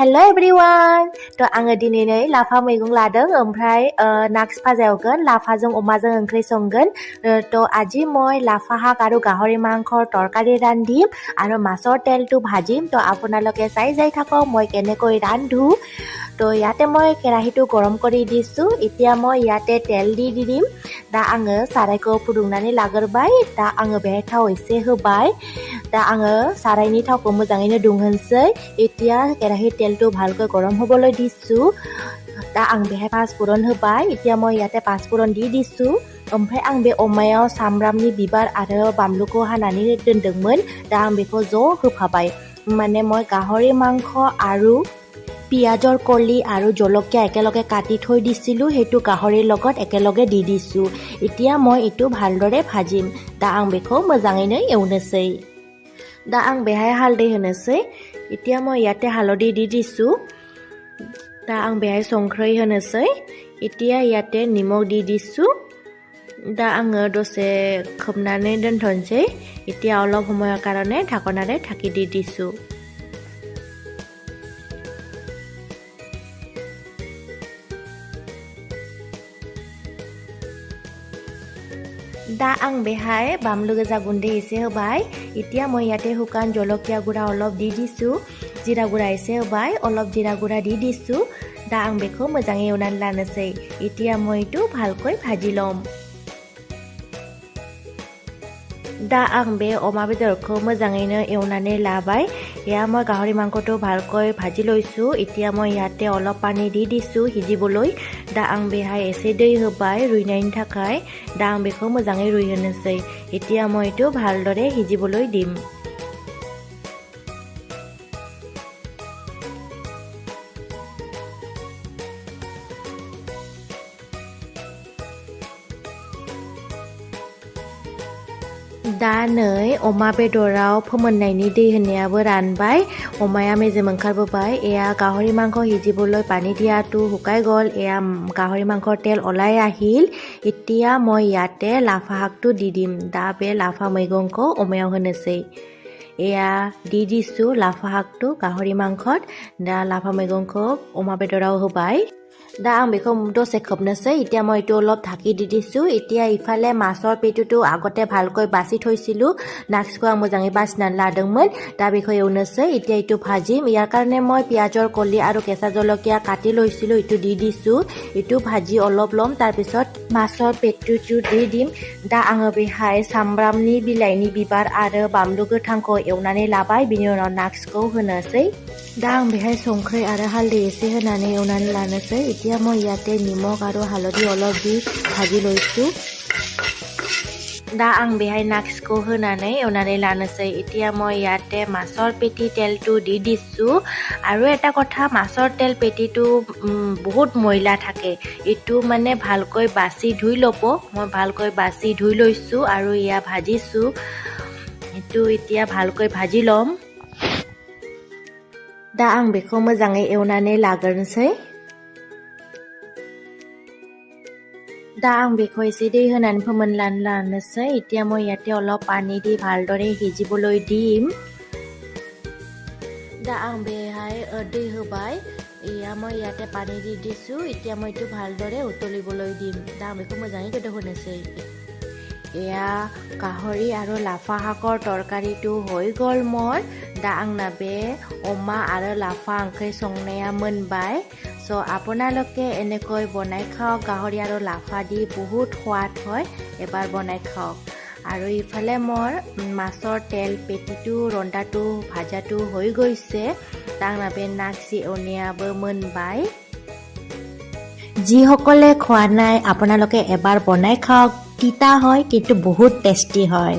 Hello' एभरिवान। थ' आङो दिनै नै लाफा मैगं लादों, ओमफ्राय नाक्स भाजा एवगोन, लाफाजों अमाजों ओंख्रि संगोन। ত' আজি মই লাফা শাক আৰু গাহৰি মাংসৰ তৰকাৰী ৰান্ধিম আৰু মাছৰ তেলটো ভাজিম। ত' আপোনালোকে চাই যাই থাকক মই কেনেকৈ ৰান্ধো। ত' ইয়াতে মই কেৰাহীটো গৰম কৰি দিছোঁ। এতিয়া মই ইয়াতে তেল দি দি দিম। दा आङो सारायखौ फुदुंनानै लाग्रोबाय। दा आङो बेहाय थाव एसे होबाय। दा आङो सारायनि थावखौ मोजाङैनो दुंहोनोसै। এতিয়া কেৰাহীৰ তেলটো ভালকৈ গৰম হ'বলৈ দিছোঁ। दा आं बेहाय पाँचफुरन होबाय। এতিয়া মই ইয়াতে पाँचफुरन দি दिছোঁ। ओमफ्राय आं बे अमायाव सामब्रामनि बिबार आरो बानलुखौ हानानै दोनदोंमोन। दा आं बेखौ ज' होफाबाय। মানে মই গাহৰি মাংস আৰু পিঁয়াজৰ কলি আৰু জলকীয়া একেলগে কাটি থৈ দিছিলোঁ, সেইটো গাহৰিৰ লগত একেলগে দি দিছোঁ। এতিয়া মই এইটো ভালদৰে ভাজিম। दा आं बेखौ मोजाङैनो एवनोसै। दा आं बेहाय हालदै होनोसै। এতিয়া মই ইয়াতে হালধি দি দিছোঁ। दा आं बेहाय संख्रै होनोसै। এতিয়া ইয়াতে নিমখ দি দিছোঁ। दा आङो दसे खोबनानै दोनथ'नोसै। এতিয়া অলপ সময়ৰ কাৰণে ঢাকনাৰে ঢাকি দি দিছোঁ। दा आं बेहाय बानलु गोजा गुन्दै एसे होबाय। এতিয়া মই ইয়াতে শুকান জলকীয়া গুড়া অলপ দি দিছোঁ, जिरा गुरा एसे होबाय, অলপ जिरा गुरा দি দিছোঁ। दा आं बेखौ मोजाङै एवनानै लानोसै। এতিয়া মই এইটো ভালকৈ भाজি ল'ম। दा आं बे अमा बेदरखौ मोजाङैनो एवनानै लाबाय। এয়া মই গাহৰি মাংসটো ভালকৈ ভাজি লৈছোঁ। এতিয়া মই ইয়াতে অলপ পানী দি দিছোঁ সিজিবলৈ। दा आं बेहाय एसे दै होबाय रुइनायनि थाखाय। दा आं बेखौ मोजाङै रुइहोनोसै। এতিয়া মই এইটো ভালদৰে সিজিবলৈ দিম। दा नै अमा बेदराव फोमोननायनि दै होनायाबो रानबाय, अमाया मेजेम ओंखारबोबाय। এয়া গাহৰি মাংস সিজিবলৈ পানী দিয়াটো শুকাই গ'ল। এয়া গাহৰি মাংসৰ তেল ওলাই আহিল। এতিয়া মই ইয়াতে লাফা শাকটো দি দিম। दा बे लाफा मैगंखौ अमायाव होनोसै। এয়া দি দিছোঁ लाफा শাকটো गाहरि मांखत। दा लाफा मैगंखौ अमा बेदराव होबाय। दा आं बेखौ दसे खोबनोसै। এতিয়া মই এইটো অলপ ঢাকি দি দিছোঁ। এতিয়া ইফালে মাছৰ পেটুটো আগতে ভালকৈ বাছি থৈছিলোঁ, নাক্সखौ आं मोजाङै बासिनानै लादोंमोन। दा बेखौ एवनोसै। এতিয়া এইটো ভাজিম। ইয়াৰ কাৰণে মই পিঁয়াজৰ কলি আৰু কেঁচা জলকীয়া কাটি লৈছিলোঁ, এইটো দি দিছোঁ। এইটো ভাজি অলপ ল'ম, তাৰপিছত মাছৰ পেটুটো দি দিম। दा आङो बेहाय सामब्रामनि बिलाइनि बिबार आरो बानलु गोथांखौ एवनानै लाबाय। बिनि उनाव नाक्सखौ होनोसै। दा आं बेहाय संख्रै आरो हालदै एसे होनानै एवनानै लानोसै। এতিয়া মই ইয়াতে নিমখ আৰু হালধি অলপ দি ভাজি লৈছোঁ। दा आं बेहाय नाक्सखौ होनानै एवनानै लानोसै। এতিয়া মই ইয়াতে মাছৰ পেটি তেলটো দি দিছোঁ। আৰু এটা কথা, মাছৰ তেল পেটিটো বহুত ময়লা থাকে, এইটো মানে ভালকৈ বাছি ধুই ল'ব। মই ভালকৈ বাছি ধুই লৈছোঁ আৰু এয়া ভাজিছোঁ। এইটো এতিয়া ভালকৈ ভাজি ল'ম। दा आं बेखौ मोजाङै एवनानै लाग्रोनोसै। दा आं बेखौ एसे दै होनानै फोमोननानै लानोसै। এতিয়া মই ইয়াতে অলপ পানী দি ভালদৰে সিজিবলৈ দিম। दा आं बेहाय दै होबाय। এয়া মই ইয়াতে পানী দি দিছোঁ। এতিয়া মই এইটো ভালদৰে উতলিবলৈ দিম। दा आं बेखौ मोजाङै গোদৌहोनोसै। এয়া গাহৰি আৰু লাফা শাকৰ তৰকাৰীটো হৈ গ'ল মোৰ। दा आंना बे अमा आरो लाफा ओंख्रि संनाया मोनबाय। চ' আপোনালোকে এনেকৈ বনাই খাওক। গাহৰি আৰু লাফা দি বহুত সোৱাদ হয়, এবাৰ বনাই খাওক। আৰু ইফালে মোৰ মাছৰ তেল পেটিটো ৰন্ধাটো ভাজাটো হৈ গৈছে। दा आंना बे नाक्सि एवनायाबो मोनबाय। যিসকলে খোৱা নাই, আপোনালোকে এবাৰ বনাই খাওক। তিতা হয় কিন্তু বহুত টেষ্টি হয়।